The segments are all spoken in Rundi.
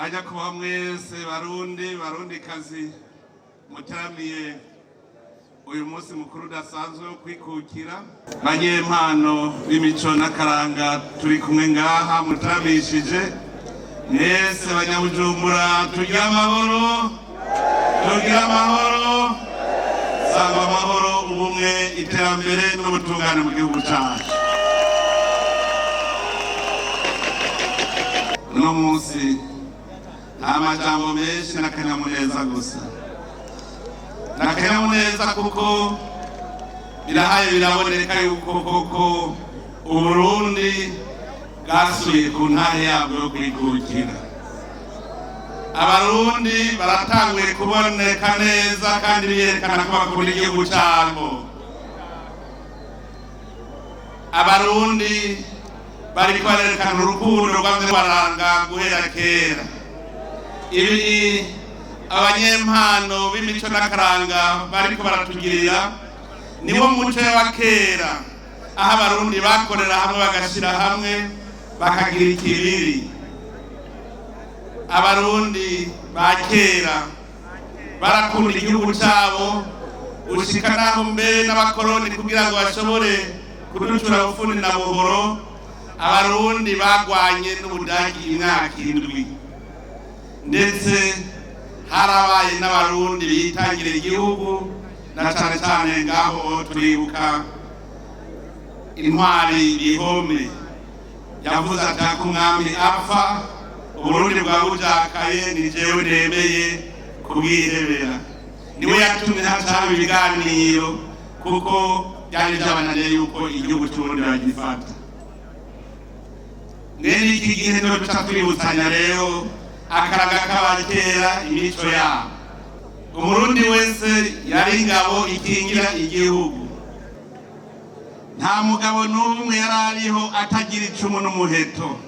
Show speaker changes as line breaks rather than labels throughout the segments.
Bajya kuba mwese, Barundi, Barundikazi, mutaramiye uyu munsi mukuru udasanzwe wo kwikukira, banyempano b'imico n'akaranga turi kumwe ngaha mutaramishije mwese, Banyabujumbura, tugire amahoro, tugire amahoro, sangwa amahoro, ubumwe, iterambere n'ubutungane mu gihugu cyacu. Uno munsi nta majambo menshi, n'akanyamuneza gusa, n'akanyamuneza, kuko birahaye biraboneka yuko koko Uburundi bwasubiye ku ntahe yabwo yo kwikukira. Abarundi baratanguye kuboneka neza kandi biyerekana ko bakunda igihugu cyabo. Abarundi bariko barerekana urukundo rwamye baranga guhera kera. Ibi abanyempano b'imico n'akaranga bariko baratugirira niwo muco wa kera, aho Abarundi bakorera hamwe, bagashira hamwe, bakagira ikibiri. Abarundi ba kera barakunda igihugu cyabo, gushika naho mbere n'abakoroni, kugira ngo bashobore kuducura bufuni na buhoro, Abarundi bagwanye n'Ubudagi imyaka 7. Ndetse harabaye n'Abarundi bitangira igihugu, na cane cane ngaho turibuka intwari Bihome yavuze ati: "Ako umwami apfa, Uburundi bwa bujakaye, ni jewe nemeye kubwihebera." Niwe yatumye hacaba ibiganiro, kuko byari byabananiye yuko igihugu cy'Uburundi bagifata. Mwene iki gihe niho duca twibutsanya rero akaraga k'abakera, imico yabo. Umurundi wese yari ingabo ikingira igihugu. Nta mugabo n'umwe yari ariho atagira icumu n'umuheto.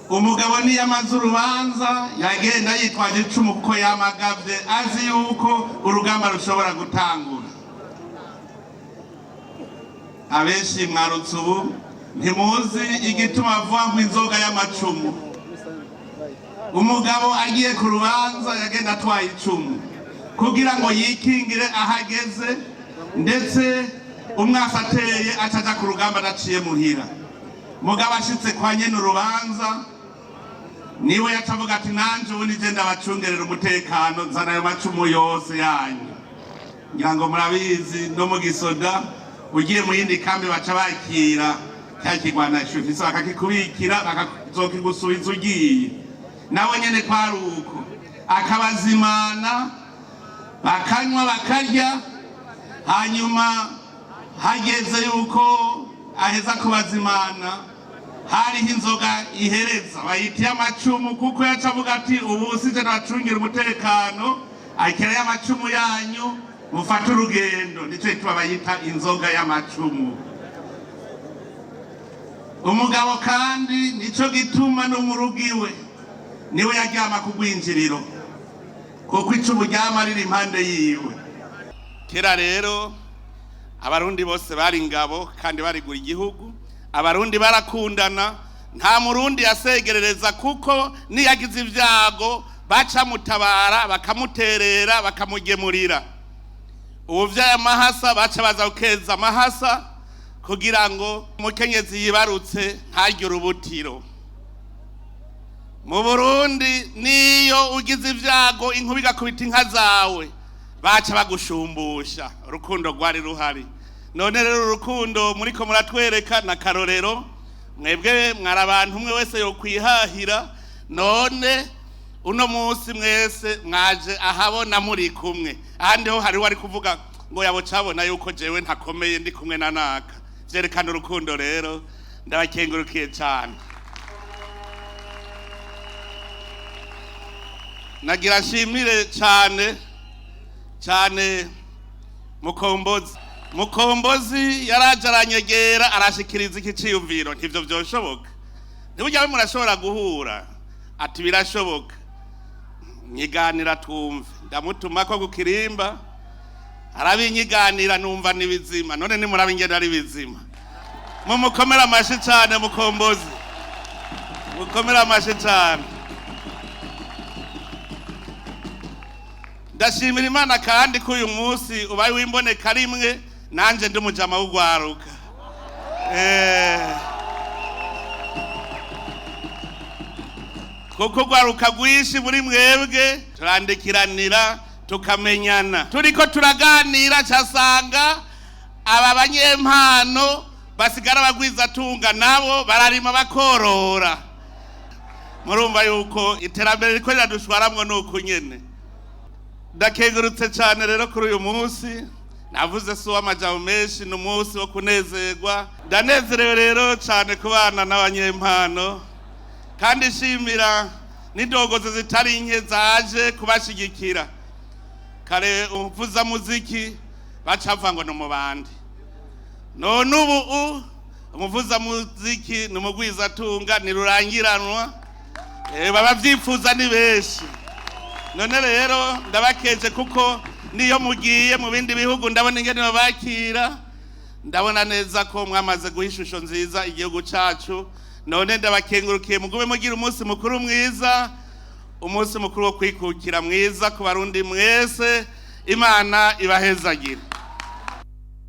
Umugabo niyo amaze urubanza yagenda yitwaje icumu, kuko yamagavye azi yuko urugamba rushobora gutangura. Abenshi mwarutse ubu ntimuzi igituma avuga ngo inzoga y'amacumu. Umugabo agiye ku rubanza yagenda atwaye icumu kugira ngo yikingire aho ageze, ndetse umwasi ateye acaja ku rugamba adaciye muhira. Mugabo ashitse kwa nyene urubanza, niwe yaca avuga ati: "Nanje ubu nije ndabacungerera umutekano, nzana ayo macumu yose yanyu." Ngira ngo murabizi, no mu gisoda ugiye mu yindi kambi baca bakira cya kigwanasho ufise, bakakikubikira, bakazokigusubiza ugiye. Nawe nyene kwari uko, akabazimana, bakanywa, bakarya, hanyuma hageze yuko aheza kubazimana, hariho inzoga ihereza bayita iy'amacumu, kuko yaca avuga ati: "Ubu sije nabacungira umutekano, akira y'amacumu yanyu, mufate urugendo." Nico gituma bayita inzoga y'amacumu. Umugabo kandi nico gituma no mu rugo iwe niwe yaryama ku rwinjiriro, kuko icumu ryama riri impande yiwe. Kera rero Abarundi bose bari ingabo kandi barigura igihugu. Abarundi barakundana, nta Murundi yasegerereza, kuko niyagize ibyago baca mutabara, bakamuterera, bakamugemurira. Ubu vy'aya mahasa baca baza gukeza amahasa kugira ngo umukenyezi yibarutse ntarye urubutiro. Mu Burundi niyo ugize ibyago, inkuba igakubita inka zawe, baca bagushumbusha. Urukundo rwari ruhari. None rero urukundo muriko muratwereka na karorero. Mwebwe mwari abantu umwe wese yokwihahira, none uno munsi mwese mwaje ahabona muri kumwe. Ahandi ho hariho ari kuvuga ngo yabo cabona yuko jewe ntakomeye ndi kumwe na naka. Vyerekana urukundo. Rero ndabakengurukiye cyane. Nagira nshimire cyane cyane Mukombozi. Mukombozi yaraje aranyegera, arashikiriza iki ciyumviro: "Ntivyo vyoshoboka, ntibujya murashobora guhura?" Ati: "Birashoboka, nyiganira twumve." Ndamutuma ko kukirimba, arabinyiganira, numva ni bizima. None nimuraba ingene ari bizima, mumukomere amashi cyane. Mukombozi, mukomere amashi cyane. Ndashimira Imana kandi ko uyu munsi ubaye w'imboneka rimwe, nanje ndi umujama w'urwaruka. Kuko urwaruka rwinshi muri mwebwe turandikiranira, tukamenyana, turiko turaganira, casanga aba banyempano basigara bagwizatunga, nabo bararima bakorora. Murumva yuko iterambere riko riradushwaramwo nuko nyene. Ndakengurutse cyane rero kuri uyu munsi. Navuze si uw'amajambo menshi, ni umunsi wo kunezerwa. Ndanezerewe rero cyane kubana n'abanyempano, kandi nshimira n'indongozi zitari nke zaje kubashigikira. Kare umuvuzamuziki bacavuga ngo ni umubandi, none ubu umuvuzamuziki ni umugwizatunga, ni rurangiranwa. Baba byifuza ni benshi. None rero ndabakeje, kuko niyo mugiye mu bindi bihugu ndabona ingene babakira, ndabona neza ko mwamaze guha ishusho nziza igihugu cacu. None ndabakengurukiye, mugume mugira umunsi mukuru mwiza, umunsi mukuru wo kwikukira mwiza ku Barundi mwese. Imana ibahezagire.